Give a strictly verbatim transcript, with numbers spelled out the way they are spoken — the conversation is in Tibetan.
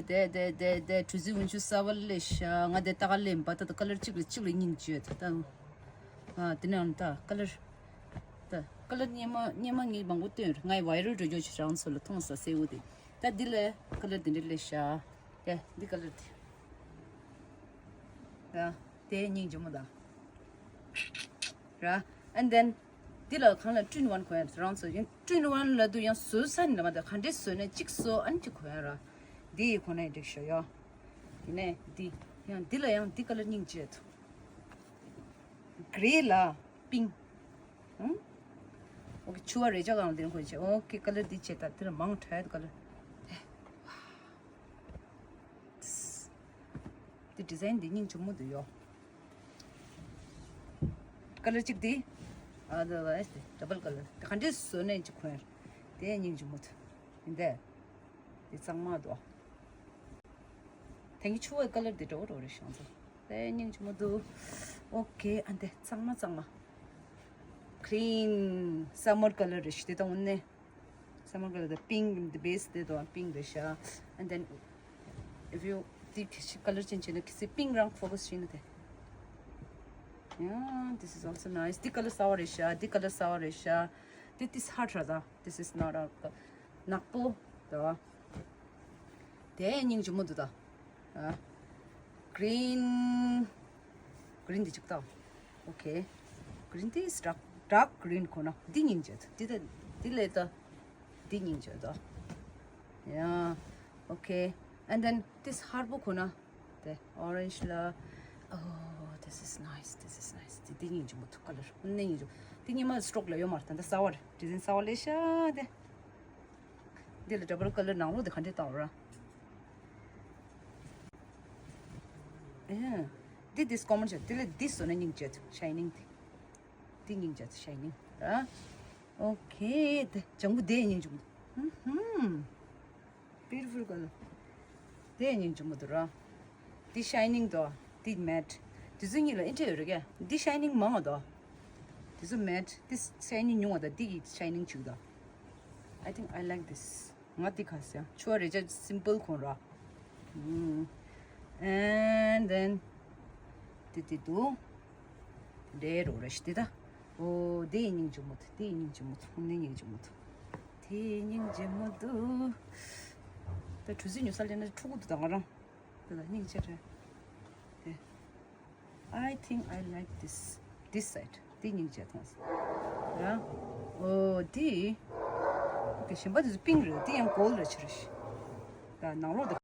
དེ་དེ་དེ་དེ་གྲུ་གཟིངས་འོན་ཆུ་གསར་པ་ལས་ཤ་ང་དེ་ལྟ་ག་ལེན་པ་ད་ད་ཀ་ལར་གཅིག་ལ་གཅིག་ལ་སྙིང་རྗེ་ད་ད། ཨ་དེ་ནང་ད་ཀ་ལར། ད་ཀ་ལར་སྙེ་མ་སྙེ་མ་ངས་མང་པོ་བཏོན་རེད། ངའི་ཝའི་རལ་འགྲོ་རྒྱུ་ཆུ་རང་ཚོ་ལ་མཐོང་ས་སེའུ་དེ། ད་འདི་ལས་ཀ་ལར་དེ་འདྲ་ལས་ཤ། དེ་འདི་ཀ་ལར་དེ། ད་དེ་སྙིང་རྗེ་མོ་ད། ར། And then འདི་ལ་གང་ལ་ཊུ་ཨིན་ཝན་གོན་ཡ་རང་ཚོ་ཡིན། ཊུ་ཨིན་ཝན་ལ་དུ་ཡང་བཟོ་ས་ནི་ལ་མ་ད་ག་འདྲས་བཟོས་ནས་གཅིག་བཟོ་ཨན་གཅིག་གོན་ཡ་ར། འདི་ཡི་གོན་ནས་འགྲིག་ཤོ་ཡོ། དེ་ནས་འདི། ཡང་འདི་ལ་ཡང་འདི་ཀ་ལར་སྙིང་རྗེ་ཐུ། གྷི་རེ་ལ་པིང་། ཧུམ། ཨོ་ཁེ་ཆུ་བ་རེ་ཅག་གང་འདིར་འཁོད་བྱས། ཨོ་ཁེ་ཀ་ལར་འདི་བྱས་ད་འདིར་མང་དྲགས་ཀ་ལར། དེ་ཌི་ཛའིན་འདི་སྙིང་རྗེ་མོ་འདུག་ཡོ། ཀ་ལར་གཅིག་འདི། ཨ་ད་བ་ཨེ་སི་ཌབ་བལ་ཀ་ལར་དེ་ག་འདྲས་བཟོས་ནས་ཅིག་གོན། དེ་སྙིང་རྗེ་མོ་འདུག་ཡིན་དེ། དེ་གཙང་མ་འདུག་དེང་གི་ཆུ་བའི་ཀ་ལར་དེ་འདྲ་བོ་འདྲ་བོ་རེད་ཤང་ཚོ། དེ་སྙིང་རྗེ་མོ་འདུག་ཨོ་ཁེ་ཨ་འདི་གཙང་མ་གཙང་མ། གྷི་རིན་སམ་མར་ཀ་ལར་རེད་ཤི་དེ་ད་འོ་ནས། སམ་མར་ཀ་ལར་དེ་པིང་གི་བེ་སི་དེ་དང་པིང་དེ་ཤ། And then if you དེ་ཁི་ཤི་ཀ་ལར་ཅན་བྱས་ན་ཁི་སི་པིང་རང་ཕོ་ཀ་སི་བྱས་ན་དེ། Yeah, this is also nice. འདི་ཀ་ལར་གསར་བ་རེད་ཤ། འདི་ཀ་ལར་གསར་བ་རེད་ཤ། འདི་this hard ར་ད། This is not a ནག་པོ་ད། དེ་སྙིང་རྗེ་མོ་འདུག་ད། ཨ། གྷི་རིན། གྷི་རིན་འདི་གཅིག་ད། ཨོ་ཁེ། གྷི་རིན་འདི་ཌརཀ་ཌརཀ་གྷི་རིན་གོན་ན་འདི་སྙིང་རྗེ་འདུག་འདི་ད་འདི་ལས་ད། འདི་སྙིང་རྗེ་འདུག Yeah. Okay. And then this ཧར་པོ་གོན་ན་དེ་orange ལ། Oh, this is nice. This is nice. འདི་འདི་སྙིང་རྗེ་མོ་འདུག་ཀ་ལར་ནི་སྙིང་རྗེ། འདི་སྙིང་མ་སི་ཊོག་ལ་ཡོད་མ་རེད། ད་ལྟ་གསར་བ་རེད། ཌི་ཛའིན་གསར་བ་ལས་ཤ་དེ། འདི་ལ་ཌབ་བལ་ཀ་ལར་ནང་ལོགས་དེ་ག་འདྲས་བཏང་ར། ཨེ། འདི་འདི་སྐོར་མར་བྱས། འདི་ལས་འདི་བཟོས་ན་སྙིང་རྗེ་འདུག་ཤའི་ནིང་དེ། འདི་སྙིང་རྗེ་འདུག་ཤའི་ནིང་ར། ཨོ་ཁེ། དེ་ལྗང་གུ་དེ་སྙིང་རྗེ་མོ་འདུག་ཧུམ་ཧུམ། Beautiful colour. དེ་སྙིང་རྗེ་མོ་འདུག་ར། འདི་ཤའི་ནིང་འདུག་འདི་མེཊ། དེ་ཚོ་གཉིས་ལ་ཨེ་འདྲས་ཡོད་རེད་ཀྱ། འདི་ཤའི་ནིང་མང་བ་འདུག་དེ་ཚོ་མེཊ། འདི་ཤའི་ནིང་ཉུང་བ་དང་འདི་གི་ཤའི་ནིང་ཆུ་འདུག I think I like this. ང་འདི་ག་ཟེར། ཆུ་བ་རེ་ཅག་སིམ་པལ་གོན་ར། ཨུམ། And then འདི་འདི་འདུག་འདྲེ་རོ་རེ་ཞིག་འདི་ད། ཨོ་འདི་སྙིང་རྗེ་མོ་འདུག་འདི་སྙིང་རྗེ་མོ་འདུག་འདི་སྙིང་རྗེ་མོ་འདུག་འདི་སྙིང་རྗེ་མོ་འདུག་ད་གྲུ་གཟིངས་ཉོ་ས་སླེབས་ན་ཕྲུ་གུ་འདུག་ད་ང་རང་། འདི་ད་སྙིང་རྗེ་རེད། དེ། I think I like this. This side. འདི་སྙིང་རྗེ་མཐོང་སོང་། ཡ། ཨོ་འདི། འདི་གཞན་པ་འདི་ཚོ་པིང་རེད། འདི་ཡང་གོལ་རེད་ཆེ་རེད། ད་ནང་ལོགས་འདི།